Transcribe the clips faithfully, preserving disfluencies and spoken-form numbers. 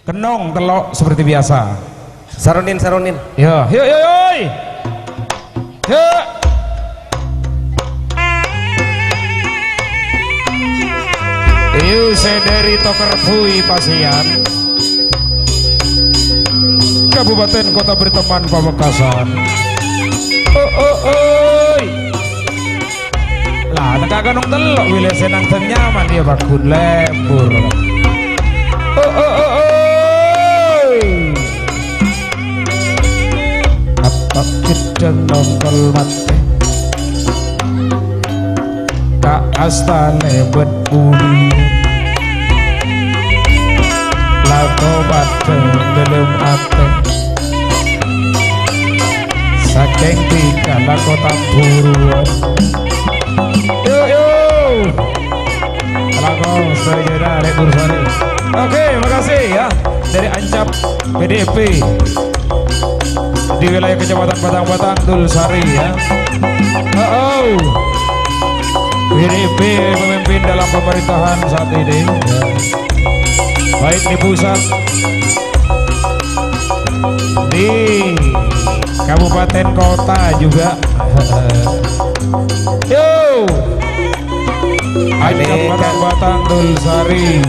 Kennong tello' seperti biasa. Saronin, saronin. Yo, yo, yo, yo. Yo. Iyo, sè dhâri Toker Bui Pasian. Kabupaten Kota Berteman Pamekasan. Oh, oh, oi. Lah, teka kennong tello' bilâ sè nangghâ nyaman ya, bagus lembur. Oh, oh, oh, oi. Apa kita nongkol mati? Ka astana bân budi. Lako padhâ dâlem atè. Sakèng dhika lako tamburuan. Yo, yo. Lako sadhâjâna, Lè' Dursari. Oke, makasih ya. Dari Ancap P D P. Di wilayah Kecamatan Batang-Batang, Dulsari, ya. Oh, oh. P D P memimpin dalam pemerintahan saat ini, ya. Baik di pusat, di kabupaten kota juga. Yo. Ayo, Batang-Batang, Dulsari.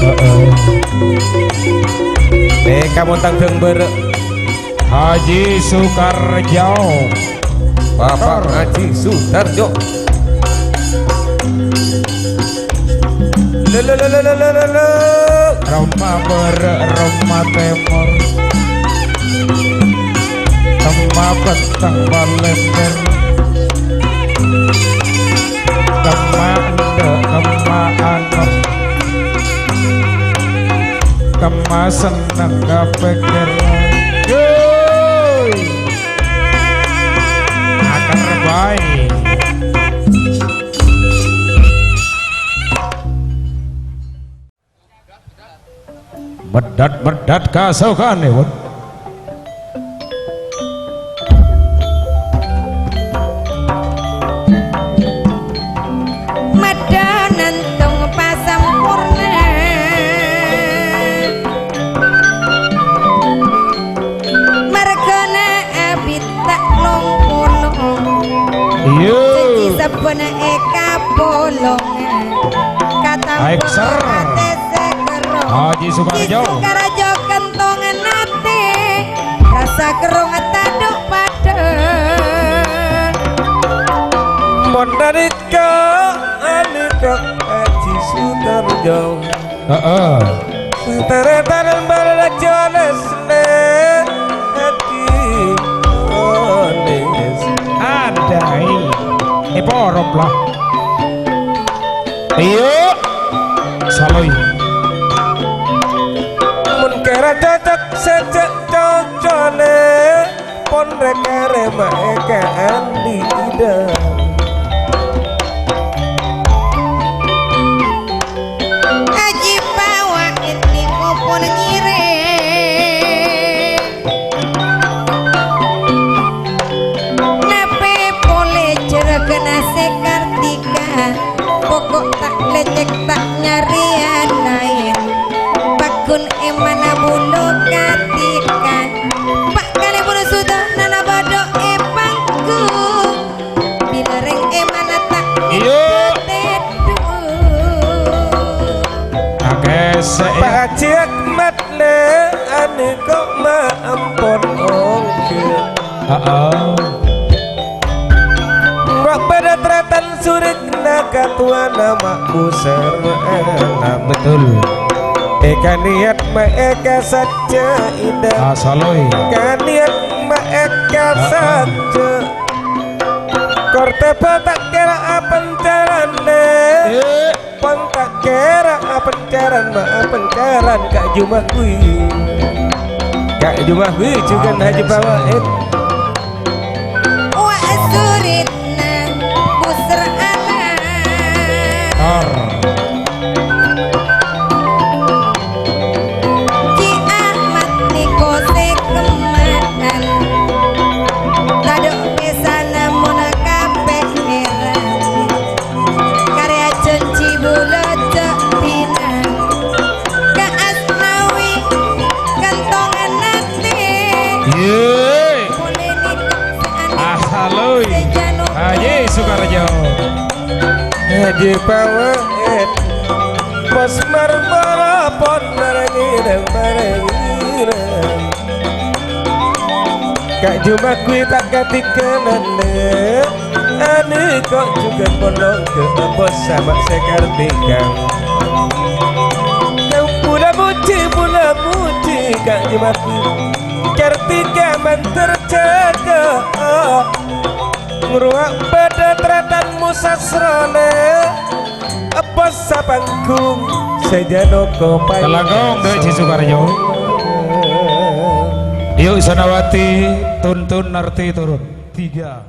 Heeh. Nèka mon tang dâng bârâ'. Haji Sukarjo. Bapak Haji Sukarjo. Lho, lho, lho. Roma bârâ', roma tèmor. Kemma petteng palènder. Kemma endâ', kemma anom. Kemma senneng kapèkkèr. Yoi. Akar baik. Medhât-medhât kasokanèpon. Medhâ nantong pasamporna. Marghâna abit ta' long-polong. Iyâ. Janji sabbhân èkapolong. Katampo Aekser. Atè sè kerrong. Haji Sukarjo. Ki Sukarjo kentongan atè. Rasa kerrong tadâ' padâ. Mon nalèka, nalèka Haji Sukarjo. Heeh. Satarètan balajonasna ati ones. Adai. Èporop la. Iyâ. Saloi. Mon kèra cocok sajjhâ' cocona. Pon rè-karè maèka andi' idâ. Aji pawa'en nèko pon ngèrèng. Napè polè jherrâghâna sè Kartika. Pokok ta' lècèk, ta' nyarèya laèn. Paggun è mana bulâ Kartika. Pa' kalè bulâ sudhâna bâdâ è panggung. Bilâ rèng è mana ta' Iyâ. Tèdung. Akèsè, ya. Pak Haji Ahmad lè, anèko ma' ampon ongghâ. Heeh. Wa' bâdâ tratan surikna katowana ma' busèr elam. Betul. Èka niyat maèka sajjhâ idâ. Asaloi. Ka niyat maèka Heeh. Sajjhâ. Kortèba ta' kèra apencaranè. Eh. Pon ta' kèra apencaran, ma' apencaran ka' jumah kuwi. Ka' jumah kuwi jhughân Haji Bawaid. Wa' suritna busèr alam. Tor. Ki Ahmad nèko sè kemmakan. Tadâ' pèssana mon kapèkkèran. Karya janji bulâ jhâ' bilang. Ka Sukoharjo. Haji Pawet, pos marmara pon marengireng-marengireng. Ka' Jumakwi ta' katikanana, ane ko' jugan polong ke bos sama' se Kartika. Yang pula muji, pula muji Ka' Jumakwi. Kartika manter jaga. Ngrowa' padha tratan musasrana, apa sapanggung sajano kopai. Kalangkong, Dek Ji Sukoharjo. Yuk, Sanawati, tuntun, Narti, turun. Tiga.